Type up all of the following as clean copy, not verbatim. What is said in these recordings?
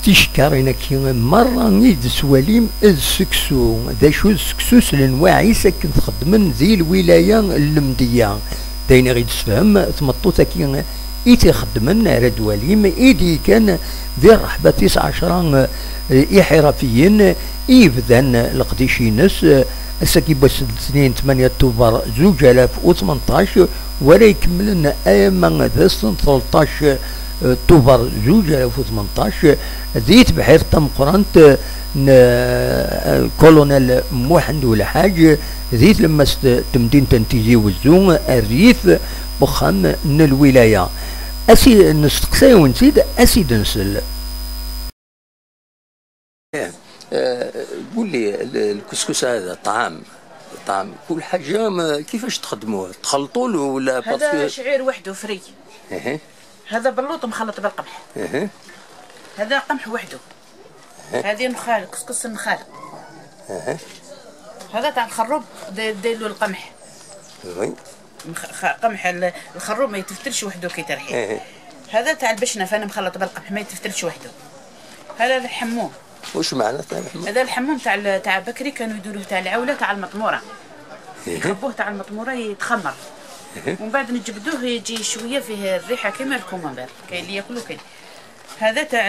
تيشكارين كي مرة نيد سواليم السكسو ذا شو السكسو سلنواعيس كنت خدمن ذي الولاية المدية داين غيد تفهم تمطوطة كي إيتي خدمن راد وليم إيدي كان ذي الرحبة 19 إحرافيين إيبدان القديشينس الساكي باش 2 8 اكتوبر 2018 ولا يكملن ايما ذا 13 اكتوبر 2018 ذي بحير تمقرنت كولونيل محمد والحاج ذي لما تمدين تنتيجي وزون الريف بخام من الولاية أسي نستقسي ونزيد أسي دنسل. قول لي الكسكس هذا طعام كل حاجة كيفاش تخدموه؟ تخلطوا له ولا هذا شعير وحده فري. هذا بلوط مخلط بالقمح. هذا قمح وحده. هذه نخال كسكس النخال. هذا تاع الخروب داير له القمح. قمح الخروب ما يتفتلش وحده كي ترحيه. هذا تاع البشنه فانا مخلط بالقمح ما يتفتلش وحده. هذا الحموم. واش معنى تاع الحموم؟ هذا الحموم تاع بكري كانوا يديروه تاع العوله تاع المطموره. يخبوه تاع المطموره يتخمر. ومن بعد نجبدوه يجي شوية فيه الريحة كيما الكومامبر، كاين اللي ياكلو كاين. هذا تاع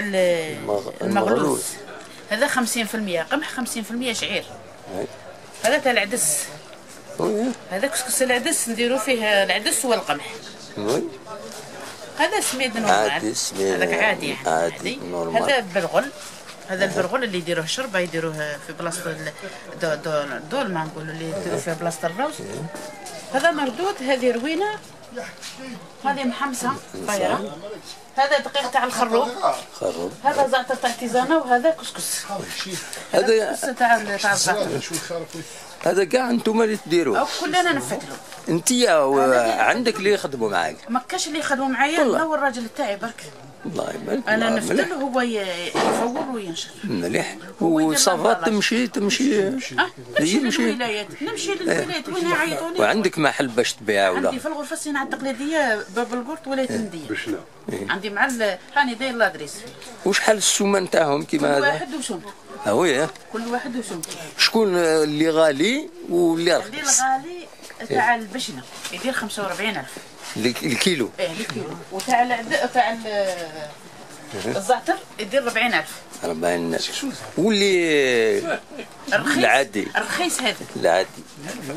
المغلوث. هذا 50% قمح 50% شعير. هذا تاع العدس. هذا كسكس العدس نديرو فيه العدس والقمح. هذا سميد normal. هذاك عادي يعني عادي. هذا برغل. هذا البرغل اللي يديروه شربه يديروه في بلاصة دولما نقولوا اللي يديروه في بلاصة الروز. هذا مردود، هذه روينه، هذه محمصه طايره، هذا دقيق تاع الخروب، هذا زعتر تاع tisane، وهذا كسكس. هذا كسكس تاع الزعتر. هذا كاع انتم اللي تديروه؟ كلنا نفتلو. انت عندك اللي يخدموا معاك؟ ما كاش اللي يخدموا معايا، انا والراجل تاعي برك. الله يبارك. انا نفتل وهو يفور وينشر. مليح. و ça va تمشي تمشي نمشي للولايات، نمشي للولايات وين يعيطوني. وعندك محل باش تبيع ولا؟ عندي في الغرفة الصناعة التقليدية باب القرط ولاية المديه. عندي مع هاني داير l'adresse. وشحال السومه نتاعهم كيما هذا؟ كل واحد وسومته. oui. كل واحد وسومته. شكون اللي غالي واللي رخيص؟ اللي الغالي تاع البشنه يدير 45000 الكيلو. ايه الكيلو. وتاع تاع الزعتر يدير 40000. 40000. واللي العادي؟ الرخيص هذا. العادي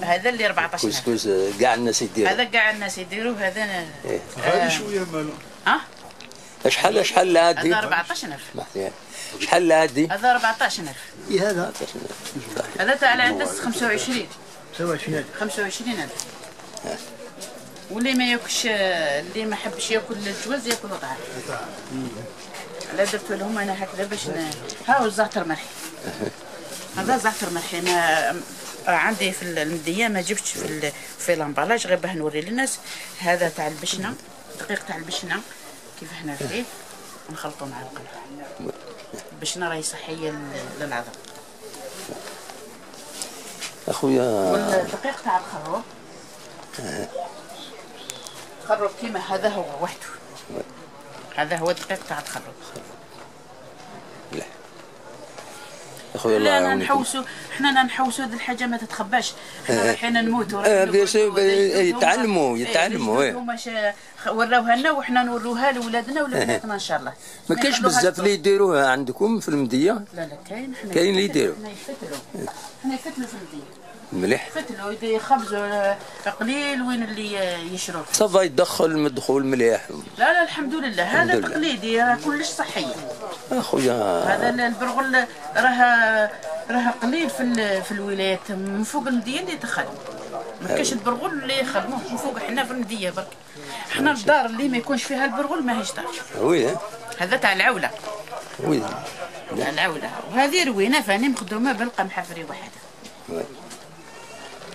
هذا اللي 14000. كسكس كاع الناس يديروه. هذا كاع الناس يديروه. هذا غالي شوية مالو. ها؟ شحال العادي؟ هذا 14000. شحال العادي؟ هذا 14000. اي هذا هذا تاع العدس 25. 25000. 25000. واللي ما ياكلش، اللي ما حبش ياكل الجواز ياكل طعام. لا درت لهم انا هكذا باش ها هو الزعتر مرحي. هذا زعتر مرحي ما عندي في المديه ما جبتش في l'emballage غير باه نوري للناس. هذا تاع البشنه، دقيق تاع البشنه كيف حنا فيه نخلطو مع القمح. البشنه راهي صحية للعظم. اخويا والدقيق تاع الخروب. الخروب كيما هذا هو وحده. هذا هو الدقيق تاع الخروب. لا اخويا الله يعاونك. نحوسو حنا نحوسو هذه الحاجة ما تتخباش، حنا رايحين نموتوا. bien sûr يتعلموا يتعلموا. هما وراوها لنا وحنا نوروها لولادنا ولبناتنا ان شاء الله. ما كاينش بزاف اللي يديروها عندكم في المديه؟ لا لا كاين. حنا كاين اللي يديروا. حنا يفتلوا في المديه. مليح. فتلوا يخبزوا قليل وين اللي يشرب. ça va يدخل مدخول مليح. لا لا الحمد لله. هذا تقليدي راه كلش صحي. اخويا هذا البرغل راه قليل في الولايات من فوق المديه اللي تخدم. ما كاش البرغل اللي يخدموه من فوق، حنا في المديه برك. حنا الدار اللي ما يكونش فيها البرغل ماهيش دار. oui هذا تاع العوله. oui تاع العوله. وهذه روينه فاني مخدومة بالقمحه فري وحده. oui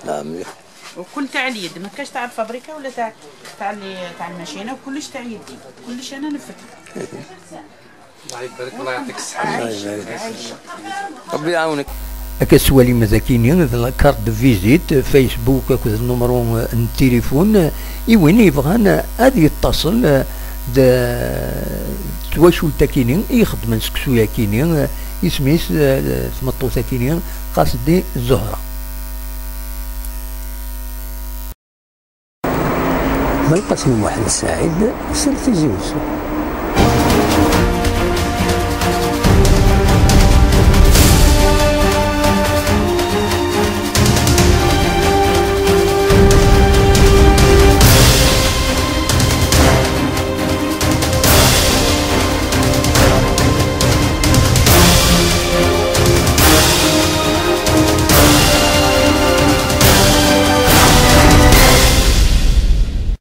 نعم مليح. وكل تاع اليد، ما كاش تاع الفابريكا ولا تاع تاع ال machine، وكلش تاع يدي، كلش انا نفتح. الله يبارك، الله يعطيك الصحة. الله يبارك، ربي يعاونك. كسوالي مذاكيني la carte de visite فيسبوك اكو ال numéro التليفون ايوين يبغان غادي يتصل تواشول تاكيني يخدم سكسو ياكيني اسميس تمطو تاكيني قاصدي الزهرة. بلقاسم محمد سعيد سير تيزي وزو.